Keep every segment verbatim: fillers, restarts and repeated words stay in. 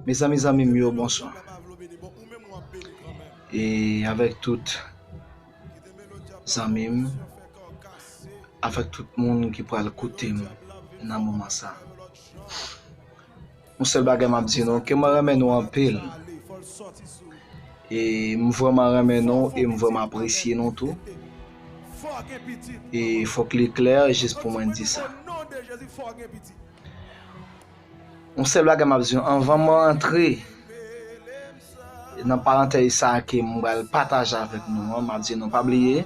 Mezanmi, zanmi m yo, bonswa. E avèk tout zanmi m, avèk tout moun ki pral koute m nan moman sa. Yon sèl bagay m ap di nou, ke mwen renmen nou anpil. E m vrèman renmen nou, e m vrèman apresye nou tou. E fòk li klè, jis pou mwen di sa. Yon sèl bagay m ap di nou, anvan mwen antre nan parantèz sa ke m pral pataje avèk nou an, m ap di nou pa bliye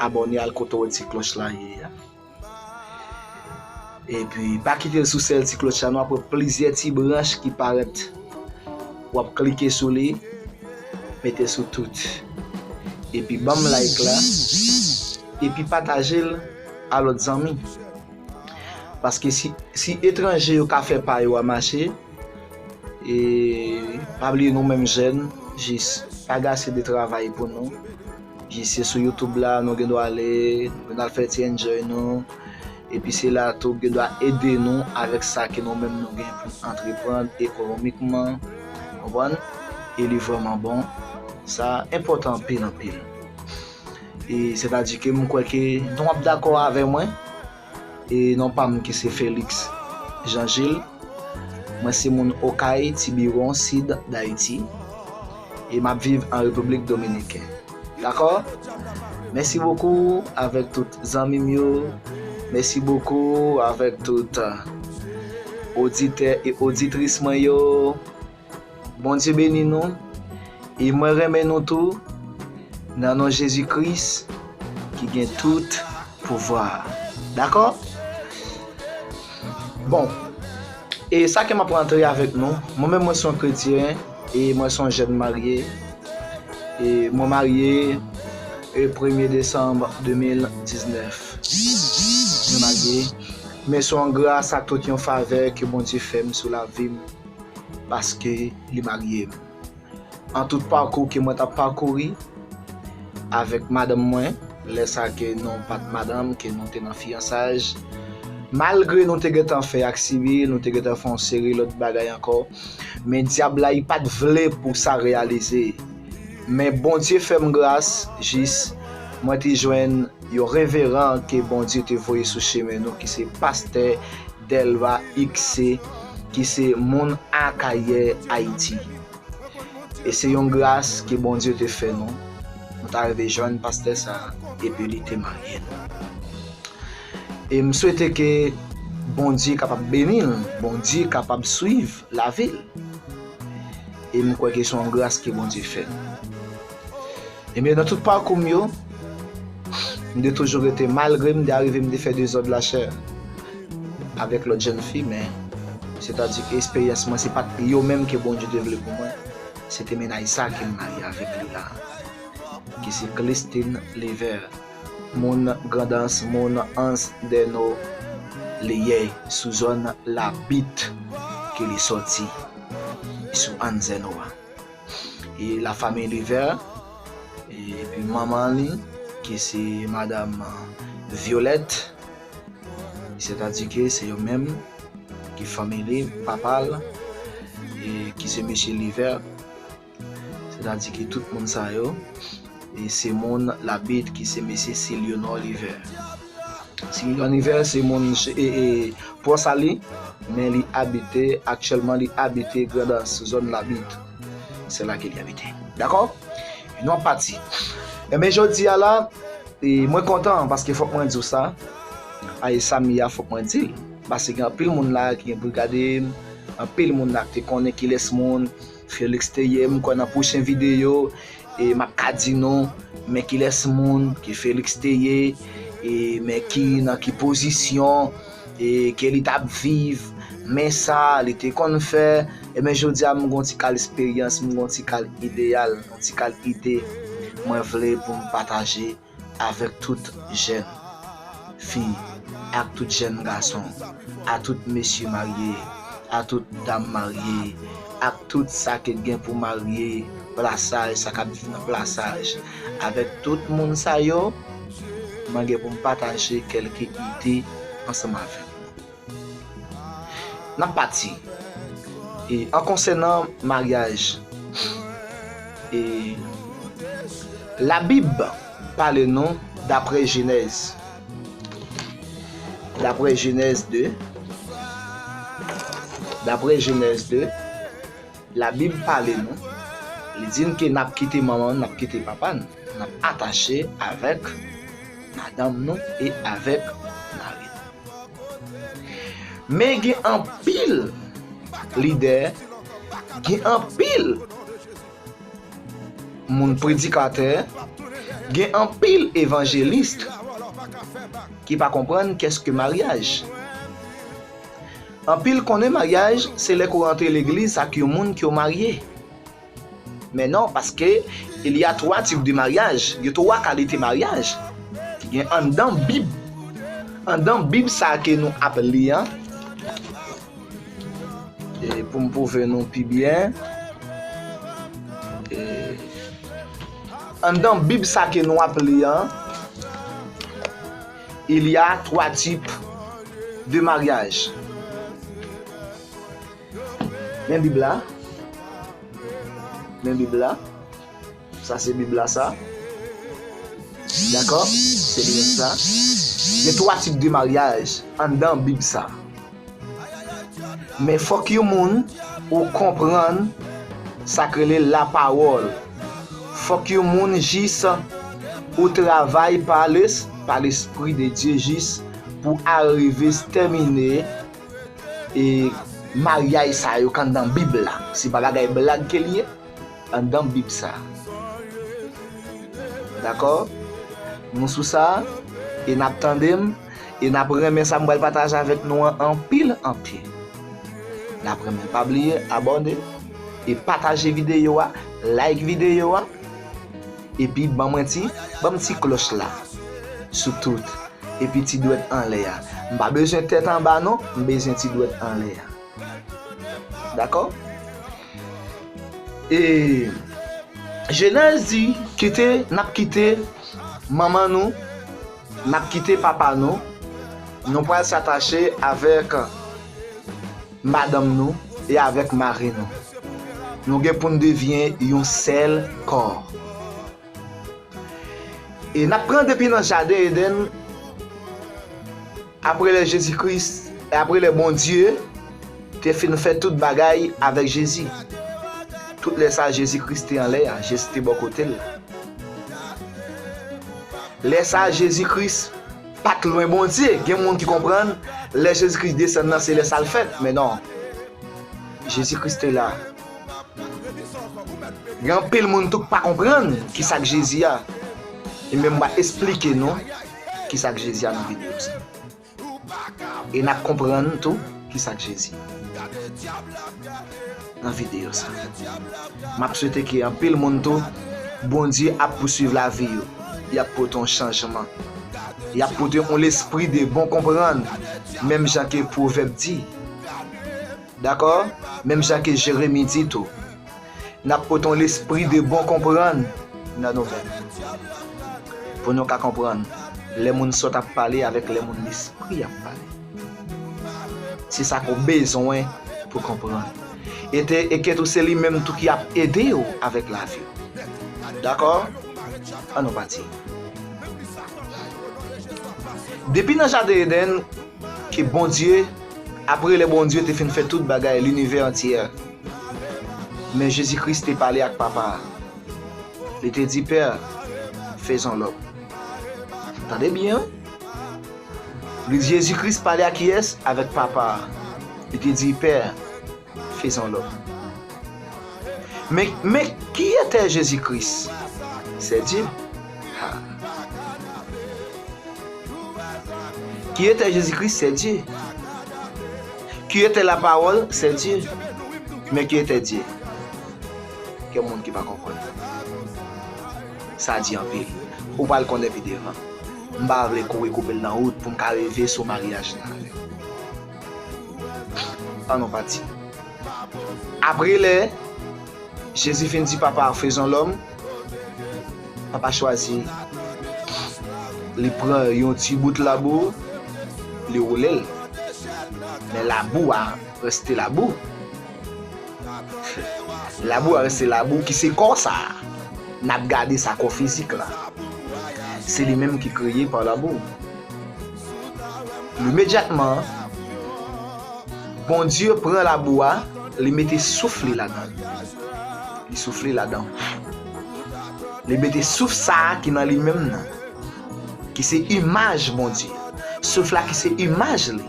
abòne, al kote w wè ti klòch la ye a. Epi pa kite l sou sèl ti klòch la, nou ap wè plizyè ti branch ki parèt. W ap klike sou li, mete sou tout. Epi ban m like la, epi pataje l a lòt zanmi. Paske si, si etranje yo ka fè pa yo a mache, e pa bliye nou menm jèn, jis pa gaspiye travay pou nou. Jis se sou YouTube la nou gen dwa ale, nou gen dwa al fè ti enjoy nou. Epi se la tou gen dwa ede nou avèk sa ke nou menm nou gen pou n antreprann ekonomikman. Konprann? E li vrèman bon. Sa enpòtan anpil, anpil. E sètadi ke m kwè ke nou ap dakò avè mwen. E non pa m ki se Félix Jean Gilles. Mwen se moun Okay, Tibiwon, Sid Dayiti. E m ap viv an Repiblik Dominiken. Dakò? Mèsi bokou avèk tout zanmi m yo. Mèsi bokou avèk tout, uh, oditè e oditris mwen yo. Bondye beni nou. E mwen renmen nou tou. Nan non Jezi Kris ki gen tout pouvwa. Dakò? Bon. E sa ke m ap rantre avèk nou, mwen menm mwen se yon kretyen e mwen se yon jèn marye. E mwen marye e premye desanm de mil diznèf. Mwen marye. Men se yon gras ak tout yon favè ke Bondye fè m sou lavi m. Paske li marye m. An tout pakou ke mwen t ap pakouri avèk madanm mwen, lè sa ke nou pa t madanm, ke nou te nan fiyansaj, malgre nou te gentan fè ak Sibyl, nou te gentan fè yon seri lòt bagay ankò, men dyab la, li pa t vle pou sa reyalize. Men Bondye fè m gras, jis mwen te jwenn yon reveran ke Bondye te voye sou chemen nou, ki se pastè Delva X C, ki se moun Akayè, Ayiti. E se yon gras ke Bondye te fè nou. Nou ta rive jwenn pastè sa a, epi li te marye nou. E m swete ke Bondye kapab beni l, Bondye kapab swiv lavi l. E m kwè ke se yon gras ke Bondye fè nou. Ebyen, nan tout pakou m yo, m te toujou rete, malgre m te arive, m te fè dezòd lachè avèk lòt jèn fi, men sètadi ke esperyans mwen, se pa t yo menm ke Bondye te vle pou mwen, se te mennaj sa ke m marye avèk li la, ki se Christine Lever, moun Grandans, moun Anse des Noix li ye, sou zòn Labit ke li sòti, sou Anse des Noix. E la famille Lever, e, epi manman li, ki se madam Violette, sètadi ke se yo menm ki fanmi li, papa l, e ki se mesye Lever, sètadi ke tout moun sa yo, e se moun Labit ki se mesye Silionor Lever. Silionor Lever se moun e, e, Pòsali, men li abite, aktyèlman li abite Grandans, zòn Labit. Se la ke li abite. Dakò? Nou ap pati. Enben, jodi a la, e, mwen kontan paske fòk mwen di w sa. Ay, sa m ye a, fòk mwen di l. Paske gen anpil moun la ki gen pou gade m, anpil moun la ki te konnen kilès moun Félix te ye. M kwè nan pwochen videyo, e, m ap ka di nou, men kilès moun ke Félix te ye, e, men ki, nan ki pozisyon, e, ke li t ap viv, men sa li te konn fè. Ebyen, jodi a, m gon ti kal esperyans, m gon ti kal ideyal, yon ti kal ide mwen vle pou m pataje avèk tout jèn fi, ak tout jèn gason, a tout mesye marye, a tout dam marye, ak tout sa ke gen pou marye, plasaj, sa k ap viv nan plasaj, avèk tout moun sa yo, mwen gen pou m pataje kèlke ide ansanm avèk nou. N ap pati. E an konsènan maryaj, e Labib pale nou daprè Jenèz. Daprè Jenèz de, daprè Jenèz de, Labib pale nou, li di n ke n ap kite manman n, n ap kite papa n, n ap atache avèk madanm nou e avèk mari nou. Men gen anpil lidè, gen anpil moun predikatè, gen anpil evanjelis ki pa konprann kèske maryaj. Anpil konnen maryaj se lè ke w rantre legliz ak yon moun ke w marye. Men non, paske il y a trois types de mariage. Gen twa kalite maryaj. Gen anndan Bib. Anndan Bib sa ke nou ap li an. E pou m pwouve nou pi byen. E anndan Bib sa ke nou ap li an, il y a trois types de mariage. Men Bib la. Men Bib la. Sa se Bib la sa. Dakò? Se Bib sa. Gen twa tip de maryaj anndan Bib sa. Men fòk yon moun ou konprann sa k rele lapawòl. Fòk yon moun jis ou travay pa les, pa Lespri de Dye jis pou arive tèmine e maryaj sa yo k anndan Bib la. Se pa bagay blag ke l ye, anndan Bib sa. Dakò? Nou sou sa, e n ap tande m, e n ap renmen sa m pral pataje avèk nou an anpil, anpil. N ap renmen. Pa bliye abòne e pataje videyo a, like videyo a, epi ban mwen ti, ban m ti klòch la sou tout. Epi ti dwèt anlè a. M pa bezwen tèt anba non, m bezwen ti dwèt anlè a. Dakò? E Jenèz di, kite, n ap kite manman nou, n ap kite papa nou, nou pral atache avèk madanm nou e avèk mari nou. Nou gen pou n devyen yon sèl kò. E n ap pran depi nan jaden Edenn, apre lè Jezi Kris, e apre lè Bondye te fin fè tout bagay avèk Jezi. Tout lè sa Jezi Kris te anlè a, Jezi te bò kote l. Lè sa Jezi Kris pa t lwen Bondye. Gen moun ki konprann lè Jezi Kris desann nan se lè sa l fèt, men non. Jezi Kris te la. Gen anpil moun tou k pa konprann kisa k Jezi a. E men m va esplike nou kisa k Jezi a nan videyo sa. E n ap konprann tou kisa k Jezi nan videyo sa. M ap swete ke anpil moun tou, Bondye ap pouswiv lavi yo. Y ap pote yon chanjman. Y ap pote yon lespri de bon konprann, menm jan ke Pwovèb di. Dakò? Menm jan ke Jeremi di tou. N ap pote yon lespri de bon konprann nan nouvèl. Pou nou ka konprann lè moun sòt ap pale avèk lè moun lespri ap pale. Se sa ke w bezwen pou konprann. E te, e ke tou se li menm tou ki ap ede w avèk lavi w. Dakò? Ann nou pati. Depi nan jaden Edenn, ke Bondye, apre lè Bondye te fin fè tout bagay, linivè antyè, men Jezi Kris te pale ak Papa a. Li te di, Père, faisons l'homme. Tande byen, wi. Li, Jezi Kris pale ak kiyès? Avèk Papa a. Li te di, Père, faisons l'homme. Men, men, qui était Jésus-Christ? C'est Dieu. Ha. Qui était Jésus-Christ? C'est Dieu. Qui était la parole? C'est Dieu. Men qui était Dieu? Gen moun ki pa konprann. Sa di anpil. Ou pral konnen pi devan. M pa vle kouri koupe l nan wout pou m ka rive sou maryaj la avè w. Ann nou pati. Apre lè Jezi fin di Papa a, faisons l'homme, Papa chwazi, li pran yon ti bout labou, li woule l. Men labou a reste labou. Labou a reste labou ki se kò sa a. N ap gade sa kò fizik la. Se li menm ki kreye pa labou. Imedyatman, Bondye pran labou a, li mete souf li ladan l. Li soufle ladan. Li mete souf sa a ki nan li menm nan, ki se imaj Bondye. Souf la ki se imaj li.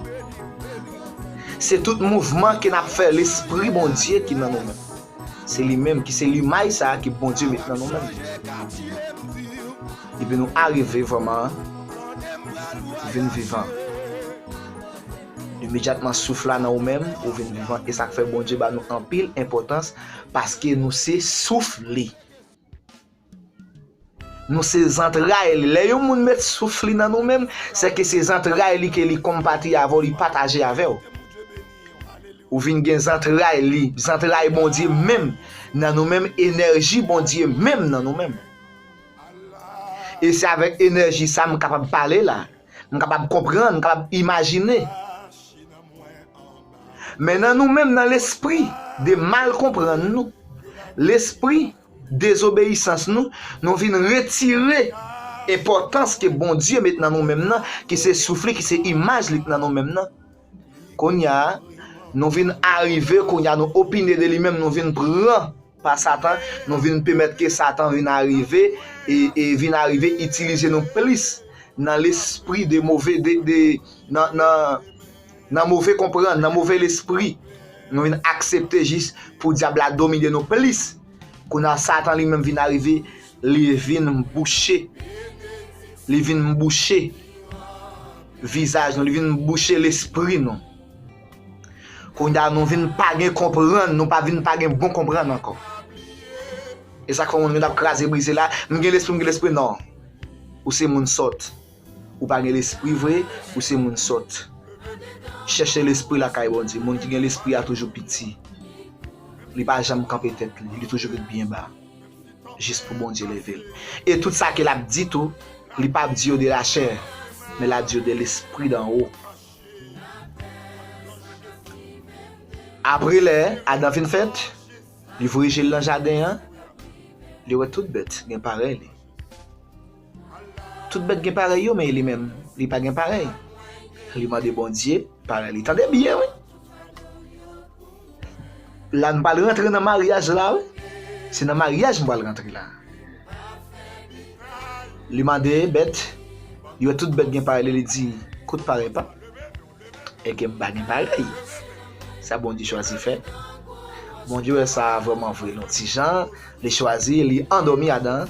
Se tout mouvman ke n ap fè, Lespri Bondye ki nan nou menm. Se li menm ki se limay sa a ke Bondye met nan nou menm. Epi nou arive vrèman vin vivan. Imedyatman souf la nan ou menm, ou vin vivan. E sa k fè Bondye ba nou anpil enpòtans, paske nou se souf li. Nou se zantray li. Lè yon moun met souf li nan nou menm, se ke se zantray li ke li konpatri avè w, li pataje avè w. Ou vin gen zantray li, zantray Bondye menm nan nou menm, enèji Bondye menm nan nou menm. E se avèk enèji sa m kapab pale la. M kapab konprann, m kapab imajine. Men nan nou menm, nan lespri de mal konprann nou, lespri dezobeyisans nou, nou vin retire enpòtans ke Bondye met nan nou menm nan, ki se souf li, ki se imaj li k nan nou menm nan. Kounye a, nou vin arive, kounye a, nou opine de li menm, nou vin pran pa Satan, nou vin pèmèt ke Satan vin arive, e, e vin arive itilize nou plis nan lespri de move, de, de, nan, nan, nan move konprann, nan move lespri. Nou vin aksepte jis pou dyab la domine nou plis. Kounye a, Satan li menm vin arive, li vin bouche. Li vin bouche vizaj nou, li vin bouche lespri nou. Kounye a, nou vin pa gen konprann, nou pa vin pa gen bon konprann ankò. E sa k fè moun vin ap kraze brize la, m gen lespri, m gen lespri, non. Ou se moun sòt. Ou pa gen lespri vre, ou se moun sòt. Chèche lespri lakay Bondye. Moun ki gen lespri a toujou piti. Li pa janm kanpe tèt li, li toujou ret byen ba. Jis pou Bondye leve l. E tout sa ke l ap di tou, li p ap di yo de lachè, men l ap di yo de lespri danwo. Apre lè Adan fin fèt, li voye je l nan jaden an, li wè tout bèt gen parèy li. Tout bèt gen parèy yo, men li menm, li pa gen parèy. Li mande Bondye parèy li. Tande byen, wi. La, nou pral rantre nan maryaj la, wi. Se nan maryaj nou pral rantre la. Li mande bèt, li wè tout bèt gen parèy li, li di, kout parèy pa. Enben m pa gen parèy. Sa Bondye chwazi fè. Bondye wè sa vrèman vre, yon ti jan, li chwazi, li andòmi Adan,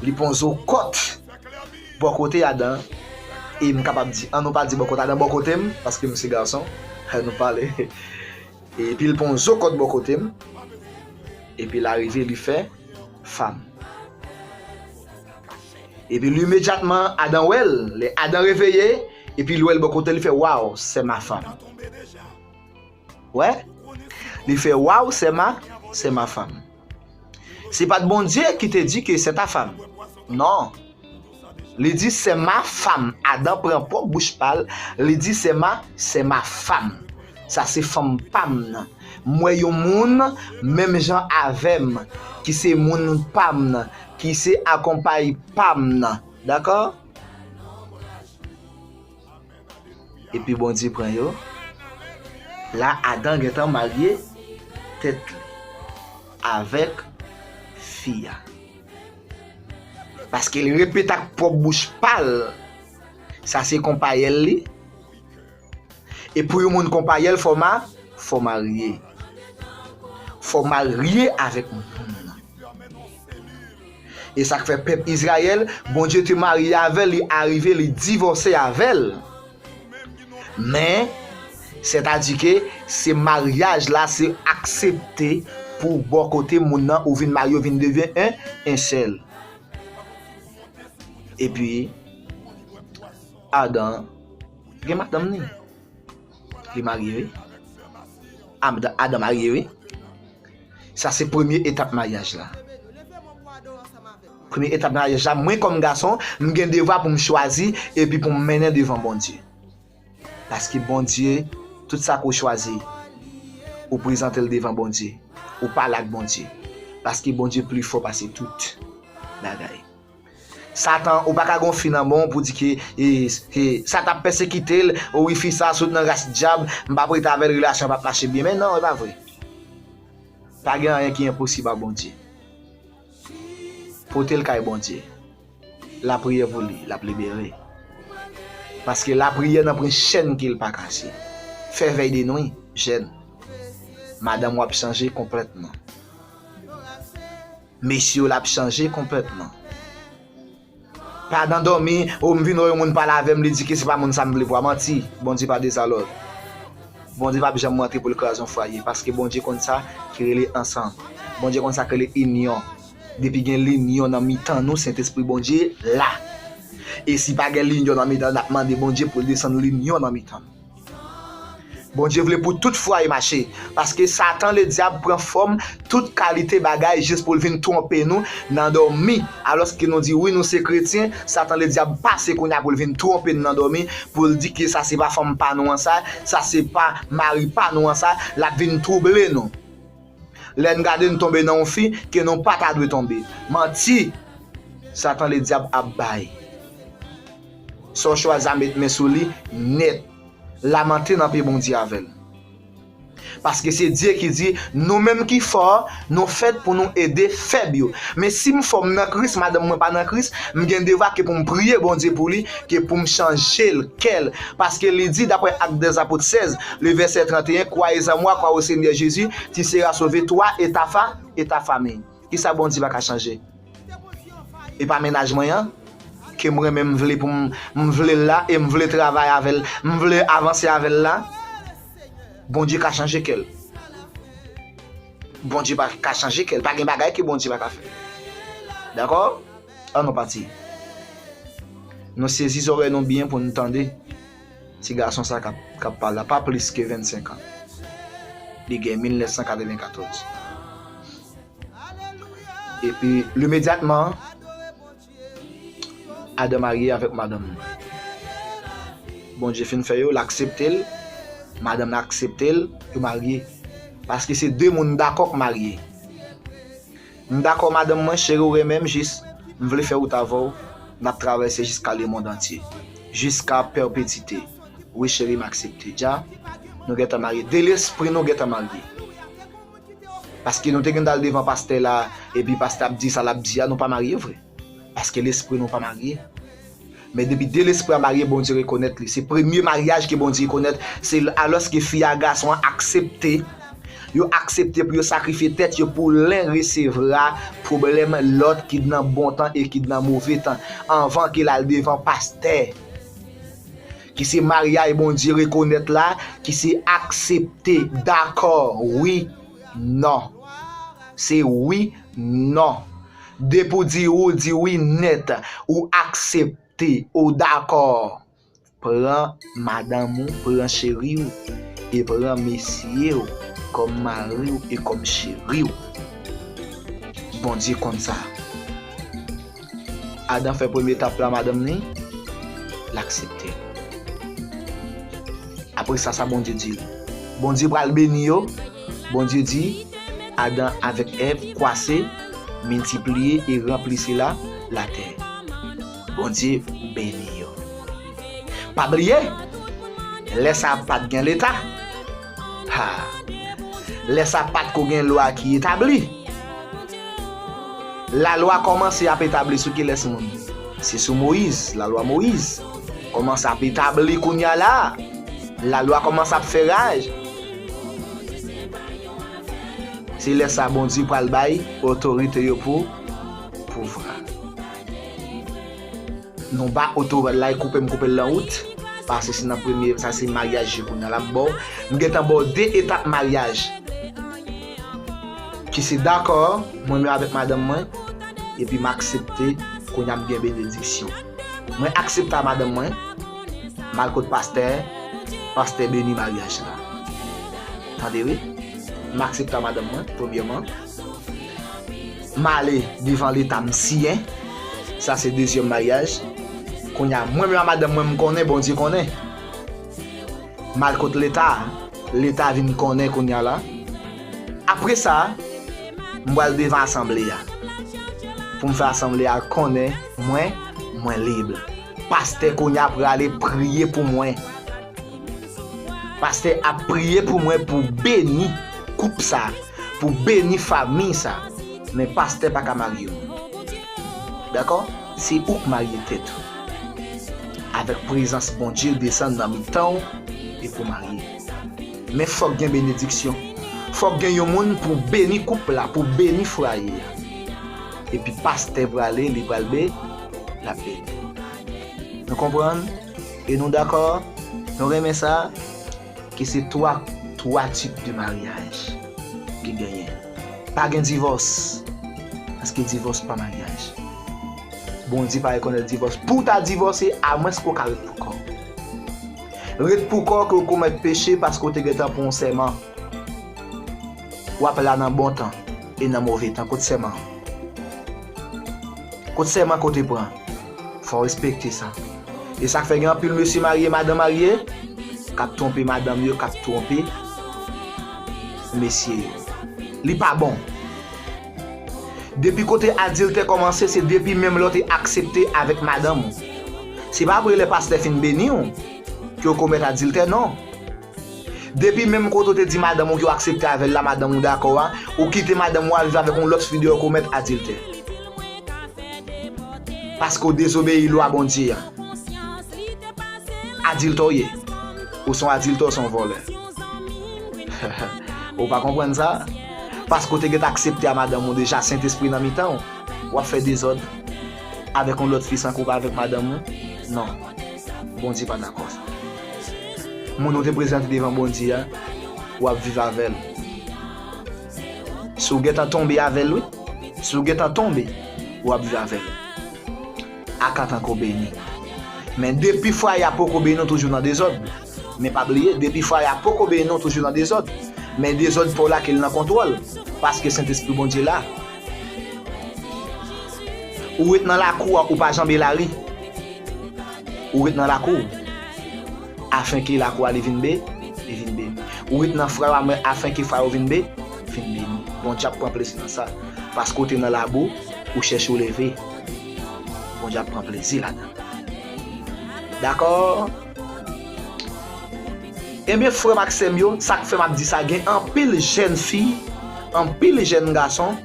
li pran zo kòt bò kote Adan, e m kapab di, an nou pa di bò kote Adan, bò kote m, paske m se gason, nou pale. Epi l pran zo kòt bò kote m, epi l arive, li fè fanm. Epi l imedyatman, Adan wè l. Lè Adan reveye, epi l wè l bò kote l, li fè, waw, c'est ma femme. Wè? Li fè, waw, c'est ma, c'est ma femme. Se pa t Bondye ki te di ke c'est ta femme. Non. Li di, c'est ma femme. Adan pran pwòp bouch pa l, li di, c'est ma, c'est ma femme. Sa se fanm pa m nan. M wè yon moun menm jan avè m, ki se moun pa m nan, ki se akonpay pa m nan. Dakò? Epi Bondye pran yo. La, Adan gentan marye tèt li avèk fi a. Paske li repete ak pwòp bouch pa l, sa se konpayèl li. E pou yon moun konpayèl, fò ma, fò marye. Fò marye avèk moun nan. E sa k fè pèp Izrayèl, Bondye te marye avè l, li arive, li divòse avè l. Men, sètadi ke se maryaj la, se aksepte pou bò kote moun nan ou vin marye, ou vin devyen en, en sèl. Epi, Adan gen madanm ni. Li marye, wi. Adan, Adan marye, wi. Sa se premye etap maryaj la. Premye etap maryaj la, mwen kòm gason, m gen devwa pou m chwazi epi pou m mennen devan Bondye. Paske Bondye, tout sa ke w chwazi, ou prezante l devan Bondye, ou pale ak Bondye. Paske Bondye pli fò pase tout bagay. Satan, ou pa ka gon fi nan bon pou di ke e, e, sa t ap pèsekite l, o wi fi sa sot nan ras dyab, m p ap rete avè l, relasyon p ap mache byen. Men non, e pa vre. Pa gen anyen ki enposib a Bondye. Pote l kay Bondye. Lapriyè pou li, l ap libere. Paske lapriyè nan pran chèn ke l pa kase. Fè vèy de nwi, jèn. Madanm w ap chanje konplètman. Mesye w l ap chanje konplètman. Pa nan dòmi, o m vin wè yon moun pale avè m, li di ke se pa moun sa m vle pou a manti. Bondye pa dezalòd. Bondye p ap janm manti pou l kraze yon fwaye, paske Bondye konn sa ki rele ansanm. Bondye konn sa ki rele inyon. Depi gen linyon nan mitan nou, Sentespri Bondye la. E si pa gen linyon nan mitan, n ap mande Bondye pou l desann linyon nan mitan nou. Bondye vle pou tout fwaye mache, paske Satan ledyab pran fòm tout kalite bagay jis pou l vin twonpe nou nan dòmi. Alòske nou di wi, nou se kretyen, Satan ledyab pase kounye a pou l vin twonpe nou nan dòmi, pou l di ke sa se pa fanm pa nou an sa, sa se pa mari pa nou an sa, l ap vin twouble nou. Lè n gade n tonbe nan yon fi ke nou pa ta dwe tonbe. Manti! Satan ledyab ap bay. Sa w chwazi a met men sou li nèt. Lamante nan pye Bondye avè l. Paske se Dye ki di, nou menm ki fò, nou fèt pou nou ede fèb yo. Men si m fò m nan Kris, madanm mwen pa nan Kris, m gen devwa ke pou m priye Bondye pou li, ke pou m chanje l, kè l. Paske li di, daprè Actes des Apôtres seize, le verset trente et un, croyez en moi, croyez au Seigneur Jésus, tu seras sauvé, toi et ta fa-, et ta famille. Kisa Bondye pa ka chanje? E pa mennaj mwen an, ke m renmen, m vle pou m, m vle l la, e m vle travay avè l, m vle avanse avè l la, Bondye ka chanje kè l. Bondye pa ka chanje kè l. Pa gen bagay ke Bondye pa ka fè. Dakò? An nou pati. Nou sezi zòrèy nou byen pou n tande ti gason sa k ap, k ap pale la, pa plis ke vennsenk an. Li gen mil nèf san katrevenkatòz. Epi, imedyatman, Adan marye avèk madanm li. Bondye fin fè yo, l aksepte l, madanm nan aksepte l, yo marye. Paske se de moun dakò k marye. M dakò madanm mwen, cheri, ou renmen m jis, m vle fè wout avè w, n ap travèse jiska lemonn antye, jiska pèpetite. Wi, cheri, m aksepte. Dja, nou gentan marye. De lespri nou gentan marye. Paske nou te gen dal devan pastè la, epi pastè ap di sa l ap di a, nou pa marye vre. Paske lespri nou pa marye. Men depi de lespri a marye, Bondye rekonèt li. Se premye maryaj ke Bondye rekonèt. Se alòske fi a, gason an aksepte. Yo aksepte pou yo sakrifye tèt yo pou len resevra pwoblèm lòt ki nan bon tan e ki nan move tan. Anvan ke l al devan pastè. Ki se maryaj Bondye rekonèt la, ki se aksepte, dakò, wi, non. Se wi, non. Depi w di ou, di wi nèt. Ou aksepte, ou dakò. Pran madanm ou, pran cheri w, e pran mesye w kòm mari w e kòm cheri w. Bondye konn sa. Adan fè premye etap la, madanm li, l aksepte. Apre sa, sa Bondye di l? Bondye pral beni yo. Bondye di, Adan avèk Èv, kwase, miltipliye e ranpli sila, latè. Bondye beni yo. Pa bliye, lè sa a pa t gen Leta. Ha! Lè sa a pa t ko gen lwa ki etabli. Lalwa kòmanse ap etabli sou kilès moun? Se sou Moyiz, lalwa Moyiz. Kòmanse ap etabli kounye a la. Lalwa kòmanse ap fè raj. Se lè sa Bondye pral bay otorite yo pou pouvwa. Nou ba otorite la, koupe m koupe l nan wout. Paske se nan premye, sa se maryaj yo kounye a la m ba w. M gentan ba w de etap maryaj. Ki se dakò, mwen menm avèk madanm mwen, epi m aksepte, kounye a m gen benediksyon. Mwen aksepte a madanm mwen, m al kot pastè, pastè beni maryaj la. Tande wi, m aksepte a madanm mwen, premyèman. M ale devan Leta, m siyen. Sa se dezyèm maryaj. Kounye a, mwen menm a madanm mwen, m konnen, Bondye konnen. M al kot Leta, Leta vin konnen kounye a la. Apre sa, m pral devan asanble a pou m fè asanble a konnen mwen, mwen lib. Pastè kounye a prale priye pou mwen. Pastè ap priye pou mwen pou beni koup sa, pou beni fanmi sa. Men pastè pa ka marye moun. Dakò? Se ou k marye tèt ou. Avèk prezans Bondye desann nan mitan w e pou marye. Men fòk gen benediksyon. Fòk gen yon moun pou beni koup la, pou beni fwaye a. Epi pastè prale, li pral be, l ap beni. Nou konprann? E nou dakò? Nou renmen sa? Ke se twa, twa tip de maryaj ki genyen. Pa gen divòs. Paske divòs pa maryaj. Bondye pa rekonèt divòs. Pou w ta divòse, amwens ke w ka ret pou kò w. Ret pou kò w ke w komèt peche paske w te gentan pran yon sèman. W ap la nan bon tan e nan move tan. Kot sèman an? Kot sèman ke w te pran? Fò w respekte sa. E sa k fè gen anpil mesye marye, madanm marye, k ap twonpe madanm yo, k ap twonpe mesye yo. Li pa bon. Depi kote adiltè kòmanse, se depi menm lè w te aksepte avèk madanm ou. Se pa apre lè pastè fin beni w ke w komèt adiltè, non. Depi menm kote w te di madanm ou ke w aksepte avè l la, madanm ou dakò a, ou kite madanm ou al viv avèk yon lòt fi deyò, w komèt adiltè. Paske w dezobeyi lwa Bondye a. Adiltè w ye. Ou se yon adiltè, ou se yon vòlè. Ou pa konprann sa? Paske w te gentan aksepte a madanm ou deja, Sentespri nan mitan w. W ap fè dezòd avèk yon lòt fi san ke w pa avèk madanm ou? Non. Bondye pa dakò sa. Moun ou te prezante devan Bondye a, w ap viv avè l. Si w gentan tonbe avè l, wi. Si w gentan tonbe, w ap viv avè l. Ak antanke w beni. Men depi fwaye a poko beni, w toujou nan dezòd. Men pa bliye, depi fwaye a poko beni, w toujou nan dezòd. Men dezòd pa w la ke l nan kontwòl. Paske Sentespri Bondye la. Ou ret nan lakou a, ou pa janbe lari. Ou ret nan lakou. Afenke lakou a li vin be, li vin beni. Ou ret nan fwaye a, men afenke fwaye ou vin be, vin beni. Bondye ap pran plezi nan sa. Paske w te nan labou, ou chèche w leve. Bondye ap pran plezi ladan. Dakò? Ebyen, frè m ak sè m yo, sa k fè m ap di sa, gen anpil jèn fi, anpil jèn gason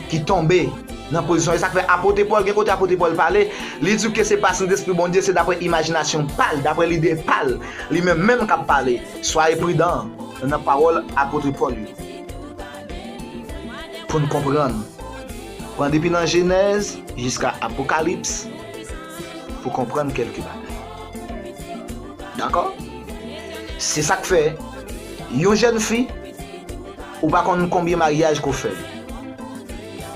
ki tonbe nan pozisyon. E sa k fè apot Pòl, gen kote apot Pòl pale, li di w ke se pa Sentespri Bondye, se daprè imajinasyon pa l, daprè lide pa l, li menm menm k ap pale. Soyez prudents nan pawòl apot Pòl yo. Pou n konprann. Pran depi nan Jenèz jiska Apokalips pou konprann kèlke bagay. Dakò? Se sa k fè, yon jèn fi, ou pa konn konbyen maryaj ke w fè.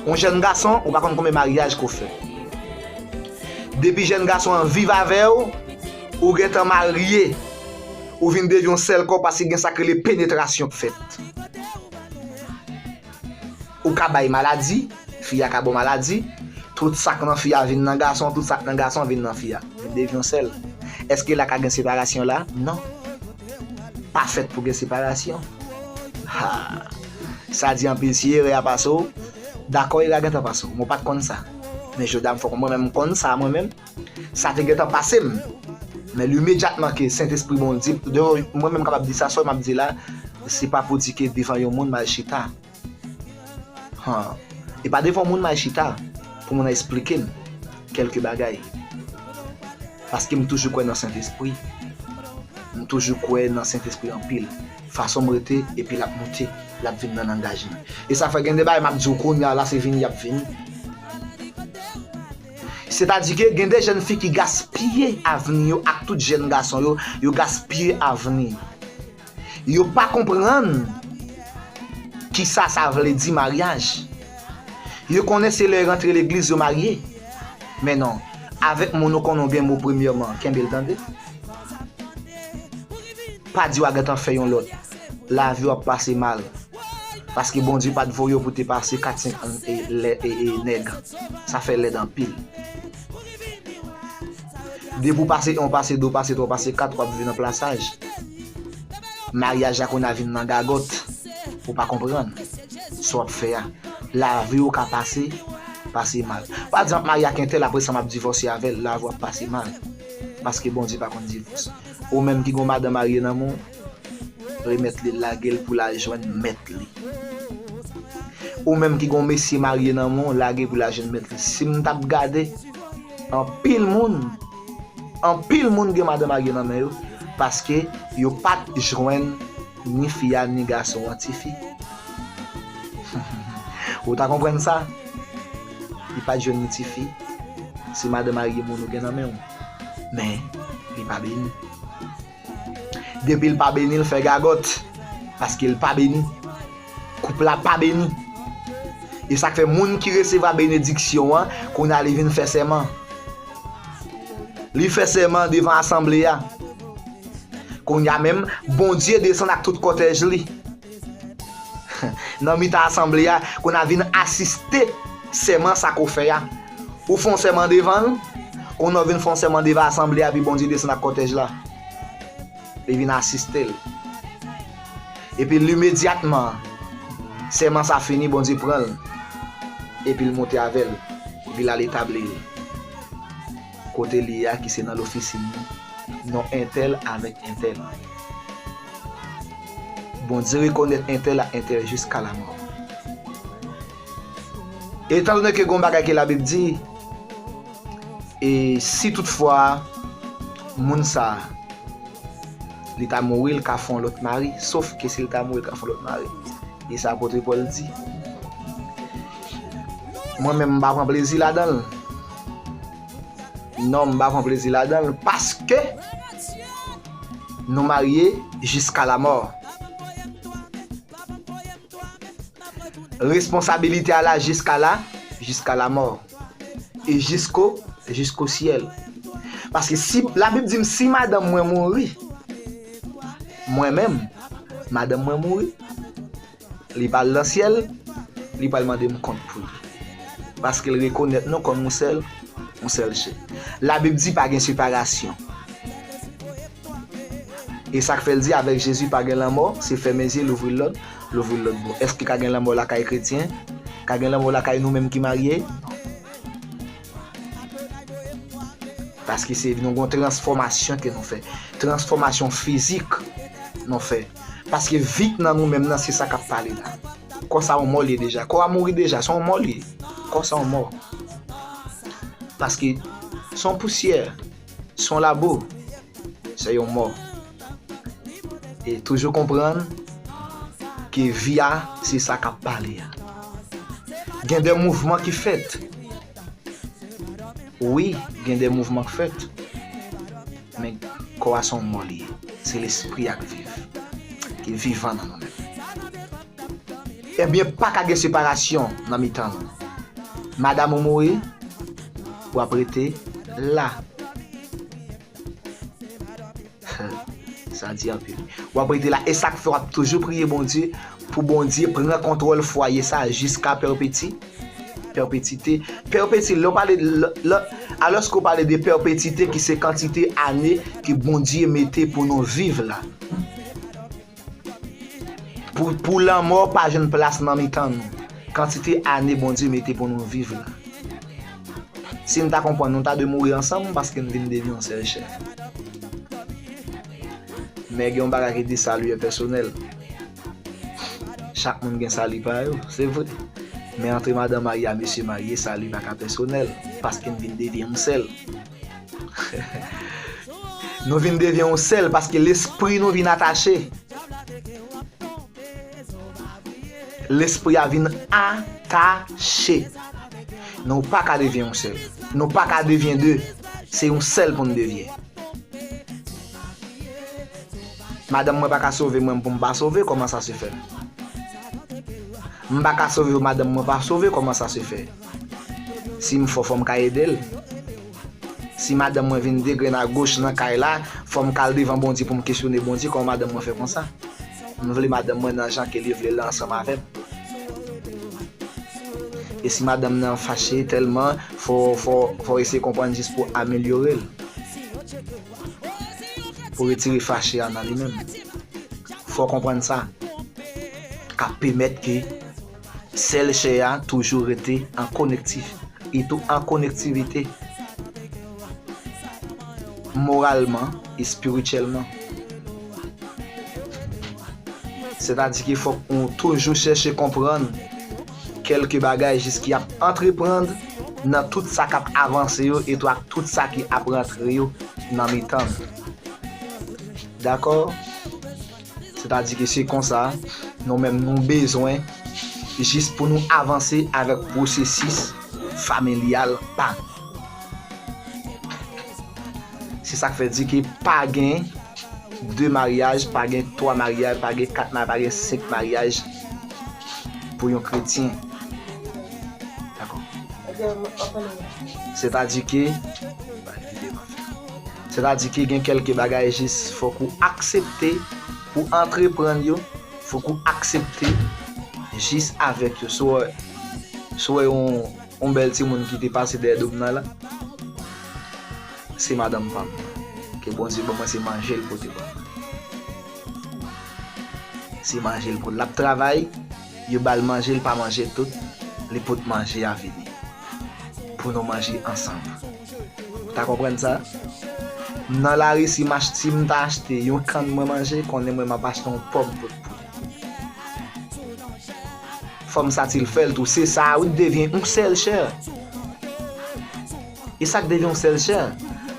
Yon jèn gason, ou pa konn konbyen maryaj ke w fè. Depi jèn gason an viv avè w, ou gentan marye, ou vin devyen yon sèl kò paske gen sa k rele penetrasyon k fèt. Ou ka bay maladi, fi a ka ba w maladi, tout sa k nan fi a vin nan gason, tout sa k nan gason vin nan fi a. Vin devyen yon sèl. Èske la ka gen separasyon la? Non. Pa fèt pou gen separasyon. Ha! Sa di anpil, si erè a pase w, dakò, erè a gentan pase w. Mwen pa t konn sa. Men jodi a m fè w konprann, mwen menm m konn sa, mwen menm. Sa te gentan pase m. Men imedyatman ke Sentespri Bondye, de, mwen menm kapab di sa, sa m ap di la, se pa pou di ke devan yon moun m al chita. Han. E pa devan moun m al chita pou moun nan esplike m kèlke bagay. Paske m toujou kwè nan Sentespri. M toujou kwè nan Sentespri anpil. Fason m rete, epi l ap moute, l ap vin nan langaj mwen. E sa fè gen de bagay m ap di w kounye a la, se vini y ap vini. Sètadi ke gen de jèn fi ki gaspiye avni yo ak tout jèn gason yo, yo gaspiye avni yo. Yo pa konprann kisa sa vle di maryaj. Yo konnen se lè yo rantre legliz yo marye. Men non, avèk moun ou konnen w gen mo premyèman, kenbe l tande. Pa di w a gentan fè yon lòt. Lavi w ap pase mal. Paske Bondye pa t voye w pou te pase kat, senk an, e, lè, e, e, nèg. Sa fè lèd anpil. Depi w pase yon, pase de, pase twa, pase kat, w ap viv nan plasaj. Maryaj la kounye a vin nan gagòt. Ou pa konprann sa w ap fè a. Lavi w ka pase, pase mal. Pa di m ap marye ak entèl, apre sa m ap divòse avè l. Lavi w ap pase mal. Paske Bondye pa konn divòs. Ou menm ki gon madanm marye nan men w, remèt li, lage l pou l al jwenn mèt li. Ou menm ki gon mesye marye nan men w, lage pou l al jwenn mèt li. Si m t ap gade, anpil moun, anpil moun gen madanm marye nan men yo, paske yo pa t jwenn ni fi a, ni gason an tifi. Ou ta konprann sa? Li pa t jwenn ni tifi. Se madanm marye moun ou gen nan men w. Men, li pa beni. Depi l pa beni, l fè gagòt. Paske l pa beni. Koup la pa beni. E sa k fè moun ki resevwa benediksyon an, kounye a li vin fè sèman. Li fè sèman devan asanble a. Kounye a menm, Bondye desann ak tout kòtèj li. Nan mitan asanble a, kounye a vin asiste sèman sa k ou fè a. Ou fè yon sèman devan l, kounye a w vin fè yon sèman devan asanble a, epi Bondye desann ak kòtèj la. Li vin asiste l. Epi l imedyatman, sèman sa fini, Bondye pran l. Epi l monte avè l. Epi l al etabli l. Kote li ye a, ki se nan lofisin li. Non entèl avèk entèl. Bondye rekonèt entèl ak entèl jiska lamò. Etandone ke gon bagay ke Labib di, e si toutfwa moun sa a, li ta mouri, l ka fè yon lòt mari, sof ke si l ta mouri, l ka fè yon lòt mari. E sa apot Pòl di. Mwen menm, m pa pran plezi ladan l. Non, m pa pran plezi ladan l, paske nou marye jiska lamò. Responsabilite a la jiska la, jiska lamò. E jisko, jisko syèl. Paske si, Labib di m, si madanm mwen mouri, mwen menm, madanm mwen mouri, li pral nan syèl, li pral mande m kont pou li. Paske l rekonèt nou kòm yon sèl, yon sèl chè. Labib di pa gen separasyon. E sa k fè l di, avèk Jezi pa gen lanmò, se fèmen zye, louvri l lòt, louvri l lòt bò. Èske ka gen lanmò lakay kretyen? Ka gen lanmò lakay nou menm ki marye? Paske se nou gon transfòmasyon ke nou fè. Transfòmasyon fizik nou fè. Paske vi k nan nou menm nan, se sa k ap pale la. Kò sa yon mò l ye deja. Kò a mouri deja, se yon mò l ye. Kò sa yon mò. Paske se yon pousyè, se yon labo, se yon mò. E toujou konprann ke vi a, se sa k ap pale a. Gen de mouvman ki fèt. Wi, gen de mouvman k fèt. Men kò a se yon mò li ye. Se lespri a k viv. Ki vivan nan nou menm. Ebyen, pa ka gen separasyon nan mitan nou. Madanm ou mouri, w ap rete la. Sa di anpil. W ap rete la. E sa k fè w ap toujou priye Bondye pou Bondye pran kontwòl fwaye sa jiska pèpeti-, pèpetite. Pèpeti, lè w pale, lè, lè, alòske w pale de pèpetite ki se kantite ane ke Bondye mete pou nou viv la. Pou, pou lanmò pa jwenn plas nan mitan nou. Kantite ane Bondye mete pou nou viv la. Si n ta konprann, nou ta dwe mouri ansanm paske n vin devyen yon sèl chè. Men gen yon bagay ki di salut est personnel. Chak moun gen sali pa yo, se vre. Men antre madanm marye a mesye marye, sali pa ka pèsonèl, paske n vin devyen yon sèl. Nou vin devyen yon sèl paske lespri nou vin atache. Lespri a vin atache. Nou pa ka devyen yon sèl. Nou pa ka devyen de. Se yon sèl pou n devyen. Madanm mwen pa ka sove mwen pou m pa sove, kòman sa se fè? M pa ka sove madanm mwen pa sove, kòman sa se fè? Si m fò, fò m ka ede l. Si madanm mwen vin degrenn agoch nan kay la, fò m ka al devan Bondye pou m kesyone Bondye, kòman madanm mwen fè konsa? M vle madanm mwen nan jan ke li vle l la ansanm avè m. E si madanm nan fache tèlman, fò, fò, fò eseye konprann jis pou amelyore l. Pou retire fache a nan li menm. Fò w konprann sa. K ap pèmèt ke sèl chè a toujou rete an konektif, e tou an konektivite moralman, espirityèlman. Sètadi ke fòk ou toujou chèche konprann kèlke bagay jis ki ap antreprann nan tout sa k ap avanse yo e tou ak tout sa ki ap rantre yo nan mitan nou. Dakò? Sètadi ke se konsa, nou menm nou bezwen jis pou nou avanse avèk pwosesis familyal pa nou. Se sa k fè di ke pa gen de maryaj, pa gen twa maryaj, pa gen kat maryaj, pa gen senk maryaj pou yon kretyen. Dakò. Sètadi ke, sètadi ke gen kèlke bagay jis fòk ou aksepte pou antreprann yo, fòk ou aksepte jis avèk yo. Si w wè, si w wè yon, yon bèl timoun ki te pase dèyè do m nan la, se madanm pa m. Ke Bondye ban mwen, se manje l pote ban mwen. Se manje l pote. L ap travay, yo ba l manje, l pa manje tout, li pot manje a vini. Pou nou manje ansanm. Ou ta konprann sa? Nan lari, si m ach-, si m ta achte yon kann mwen manje, konnen mwen m ap achte yon pòm pot pou li. Fò m satisfè l tou. Se sa a, wi, k devyen yon sèl chè. E sa k devyen yon sèl chè.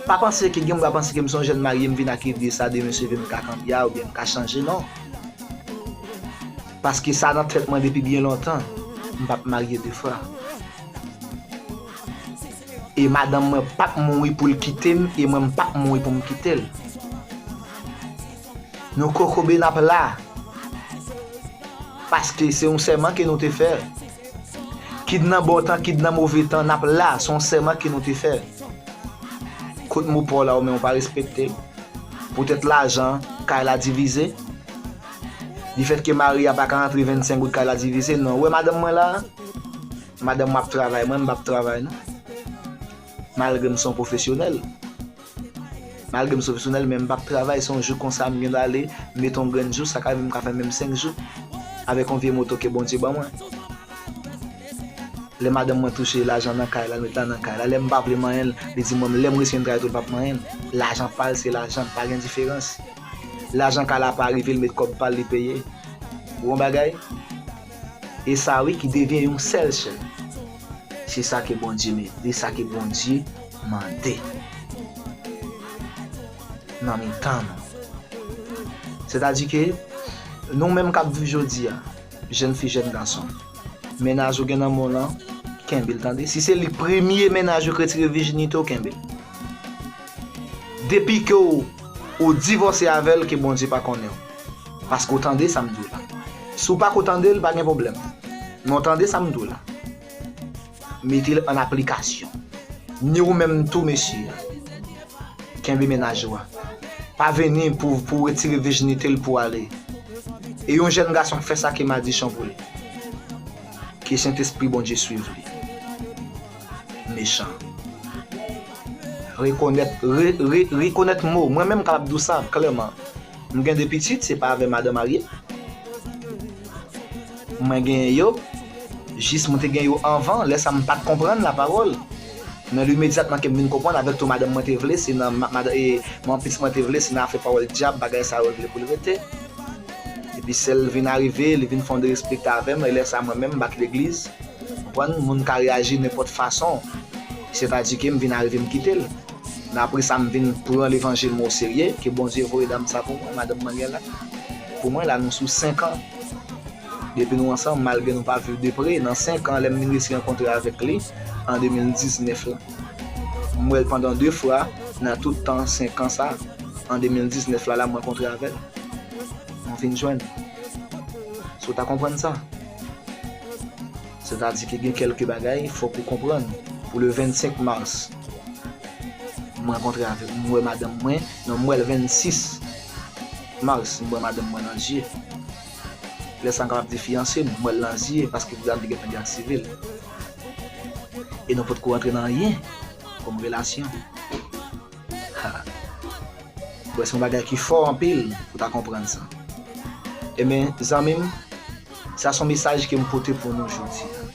Pa panse ke gen moun ka panse ke m se yon jèn marye, m vin ak ide sa, demen se vin m ka kanpe a, oubyen m ka chanje, non. Paske sa nan tèt mwen depi byen lontan. M p ap marye de fwa. E madanm mwen p ap mouri pou l kite m, e mwen m p ap mouri pou m kite l. Nou kokobe n ap la. Paske se yon sèman ke nou te fè. Kit nan bon tan, kit nan move tan, n ap la. Se yon sèman ke nou te fè. Kout mo pa w la, ou menm ou pa respekte l. Poutèt lajan, kay la divize. Difèt ke mari a pa ka rantre vennsenk goud, kay la divize. Non, ou wè madanm mwen la? Madanm mwen ap travay, mwen m p ap travay, non. Malgre m se yon pwofesyonèl. Malgre m se pwofesyonèl, men m p ap travay, se yon jou konsa m gen dwa ale, m mete yon grenn jou, sa ka rive m ka fè menm senk jou avèk yon vye moto ke Bondye ban mwen. Lè madanm mwen touche lajan nan kay la, l met la nan kay la. Lè m pa vle manyen l, li di mwen, lè m riske m travay tou, l p ap manyen l. Lajan pa l, se lajan l, pa gen diferans. Lajan kay la pa rive, l met kòb pa l, li peye. Ou wè yon bagay? E sa wi ki devyen yon sèl chè. Se sa ke Bondye mete, e sa ke Bondye mande nan mitan nou. Sètadi ke nou menm k ap viv jodi a, jèn fi, jèn gason, mennaj ou gen nan men w lan, kenbe l tande. Si se li k premye mennaj ou k retire vijinite w, kenbe l. Depi ke w, ou divòse avè l, ke Bondye pa konnen w. Paske w tande sa m di w la. Si w pa ko tande l, pa gen pwoblèm. Men w tande sa m di w la. Mete l an aplikasyon. Ni ou menm tou, mesye. Kenbe mennaj ou a. Pa vini pou, pou retire vijinite l pou ale. E yon jèn gason k fè sa ke madichon pou li. Ke Sentespri Bondye swiv li. Mechan. Rekonèt, re, re, rekonèt mo. Mwen menm m kapab di w sa klèman. M gen de pitit, se pa avè madan marye. Mwen genyen yo, jis mwen te gen yo anvan, lè sa m pa t konprann lapawòl. Men imedyatman ke m vin konprann, avèk tou madanm mwen te vle, se nan ma-, madan-, e, manman pitit mwen te vle, se nan afè pawòl dyab, bagay sa yo vle pou l rete. Epi sè l vin arive, li vin fè yon derespekte avè m, e lè sa mwen menm m bat legliz. Konprann? Moun ka reyaji nenpòt fason. Sètadi ke m vin arive m kite l. Men apre sa, m vin pran levanjil mwen oserye, ke Bondye voye dam sa pou mwen, madanm mwen gen la. Pou mwen, la, nou sou senk an. Depi nou ansanm, malgre nou pa viv de pre, nan senk an, lè m vin resi rankontre avèk li, an de mil diznèf la. M wè l pandan de fwa, nan tout tan senk an sa, an de mil diznèf la, la, m rankontre avè l. Nou vin jwenn. Si w ta konprann sa. Sètadi ke gen kèlke bagay, fòk ou konprann. Pou le vennsenk mas, m rankontre avèk, m wè madanm mwen, non, m wè l vennsis mas, m wè madanm mwen nan zye. Lè sa m kapab di fiyanse m, m wè l nan zye, paske bouda m te gentan gen ak sivil. E nou potko rantre nan anyen kòm relasyon. Ha. Bon, se yon bagay ki fò anpil pou ta konprann sa. Ebyen, zanmi m, Sa se yon mesaj ke m pote pou nou jodi a.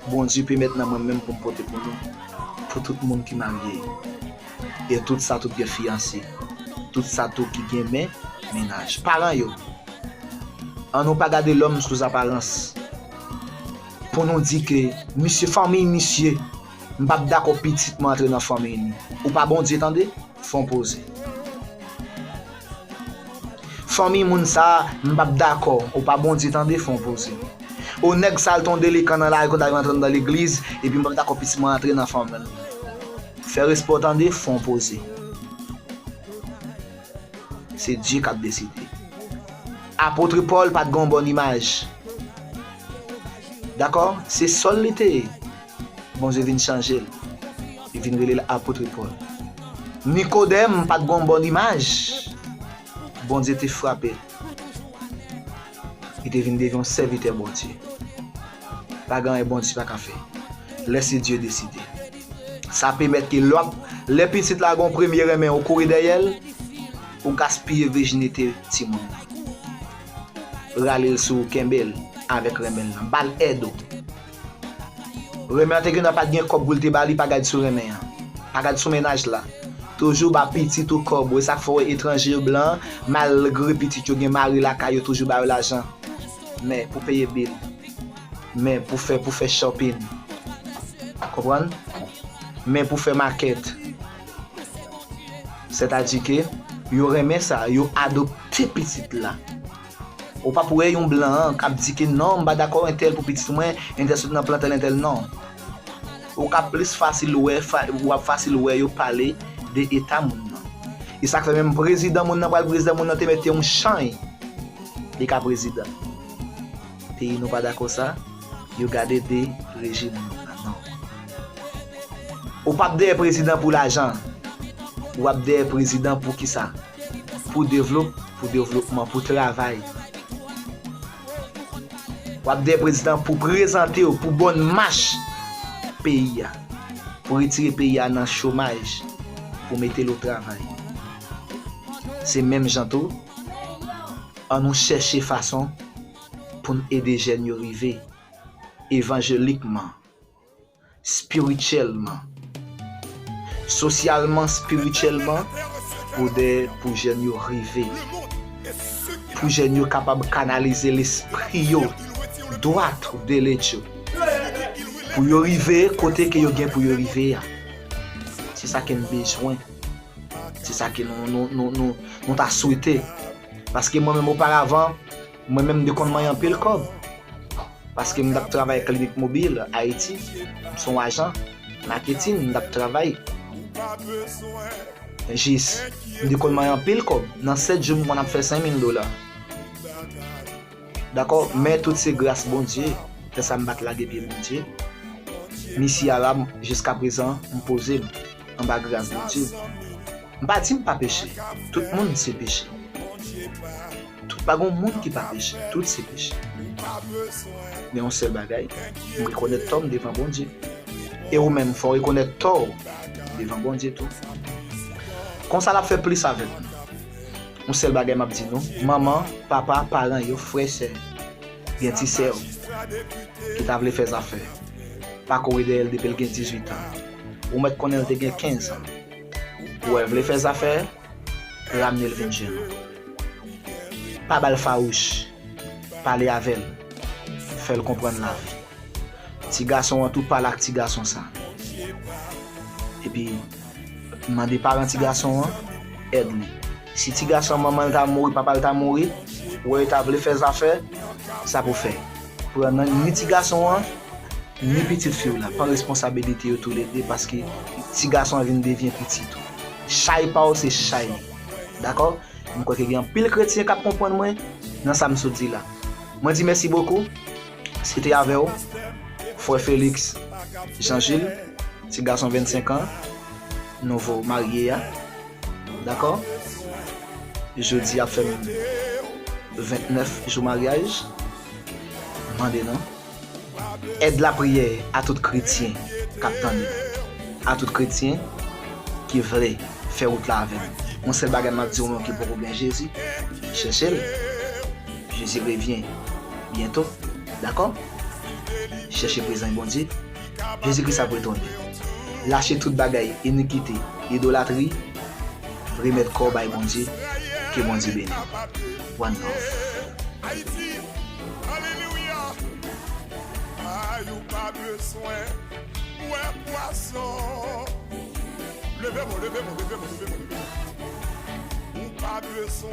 Bondye pèmèt nan mwen menm pou m pote pou nou, pou tout moun ki marye, e tout sa tout gen fiyanse, tout sa tou ki gen men, mennaj. Paran yo, ann nou pa gade lòm sou aparans. Pou nou di ke misye, fanmiy misye, m p ap dakò pitit mwen antre nan fanmiy li. Ou pa Bondye tande? Fè yon poze. Fanmiy moun sa a, m p ap dakò. Ou pa Bondye tande? Fè yon poze. O nèg sa a, l te yon delekan nan lari, konn al rantre anndan legliz, epi m p ap dakò pitit mwen antre nan fanmi l. Fè respè w tande? Fè yon poze. Se Dye k ap deside. Apot Pòl pa t gen yon bòn imaj. Dakò? Se Sòl li te ye. Bondye vin chanje l. Li vin rele l Apot Pòl. Nikodèm pa t gen yon bòn imaj. Bondye te frape l. Li te vin devyen yon sèvitè Bondye. Pa gen anyen Bondye pa ka fè. Lè se Dye deside. Sa pèmèt ke lè w ap, lè pitit la gen yon premye renmen, ou kouri dèyè l, ou gaspiye vijinite timoun nan. Rale l sou ou, kenbe l avèk renmen l lan. Ba l èd ou. Renmen an te gentan pa t gen kòb pou l te ba li, pa gad sou renmen an. Pa gad sou mennaj la. Toujou ba pitit ou kòb. E sa k fè w wè etranje yo, blan, malgre pitit yo gen mari lakay yo, toujou ba yo lajan. Men pou peye bil. Men pou fè, pou fè shopping. Konprann? Men pou fè makèt. Sètadi ke yo renmen sa, yo adopte pitit la. Ou p ap wè yon blan k ap di ke non, m pa dakò entèl pou pitit mwen, entèl sot nan plan tèl, entèl non. Ou ka plis fasil wè, fa, w ap fasil wè yo pale de eta moun nan. E sa k fè menm prezidan moun nan pral prezidan, moun nan te mete yon chay, li ka prezidan. Peyi nou pa dakò sa, yo gade de rejim nou an, non. Ou p ap dèyè prezidan pou lajan. Ou ap dèyè prezidan pou kisa? Pou devlop, pou devlopman, pou travay. W ap dèyè prezidan pou prezante w, pou bòn mach peyi a. Pou retire peyi a nan chomaj, pou mete l o travay. Se menm jan tou, ann nou chèche fason pou n ede jèn yo rive evanjelikman, espirityèlman, sosyalman, espirityèlman, pou de, pou jèn yo rive, pou jèn yo kapab kanalize lespri yo dwat de Letyo, pou yo rive kote ke yo gen pou yo rive a. Se sa ke n bezwen. Se sa ke nou, nou, nou, nou, nou ta swete. Paske mwen menm oparavan, mwen menm m te konn manyen anpil kòb. Paske m t ap travay klinik mobil Ayiti. M se yon ajan maketin, m t ap travay. Jis, m te konn manyen anpil kòb. Nan sèt jou, m konn ap fè senk mil dola. Dakò? Men tout se gras Bondye. Fè sa m pa t lage pye Bondye. Misi a la, jiska prezan, m poze m anba gras Bondye. M pa di m pa peche. Tout moun se peche. Tout, pa gen moun ki pa peche. Tout se peche. Men yon sèl bagay, m rekonèt tò m devan Bondye. E ou menm, fò w rekonèt tò w devan Bondye tou. Konsa l ap fè plis avèk nou. Yon sèl bagay m ap di nou, manman, papa, paran yo, frè, sè, gen ti sè w ki ta vle fè zafè. Pa kouri dèyè l depi l gen dizuit an. Ou mèt konnen l te gen kenz an. Ou wè l vle fè zafè, ramne l vin jwenn ou. Pa ba l fawouch. Pale avè l. Fè l konprann lavi. Ti gason an tou, pale ak ti gason sa. Epi, mande paran ti gason an èd li. Si ti gason an, manman l ta mouri, papa l ta mouri, ou wè yo ta vle fè zafè, sa pou fè. Pran nan ni ti gason an, ni pitit fi w la. Pran responsabilite yo toulede paske ti gason an vin devyen pitit ou. Chay pa w se chay li. Dakò? M kwè ke gen anpil kretyen k ap konprann mwen nan sa m sot di la. Mwen di mèsi bokou. Se te avè w, frè Félix Jean Gilles, ti gason vennsenk an, nouvo marye a. Dakò? Jodi ap fè m vennèf jou maryaj. Mande nou. Èd lapriyè a tout kretyen k ap tande, a tout kretyen ki vle fè wout la avè m. Yon sèl bagay m ap di w menm ki poko gen Jezi, chèche l. Jezi revyen byento. Dakò? Chèche prezans Bondye. Jezi Kris ap retounen. Lache tout bagay inikite, idolatri. Remèt kò w bay Bondye. Ke Bondye beni w. One love. Ayiti, alelouya. Ay, ou pa bezwen bwè pwason. Leve men w, leve men w, leve men w, leve men w, leve men w. Ou pa bezwen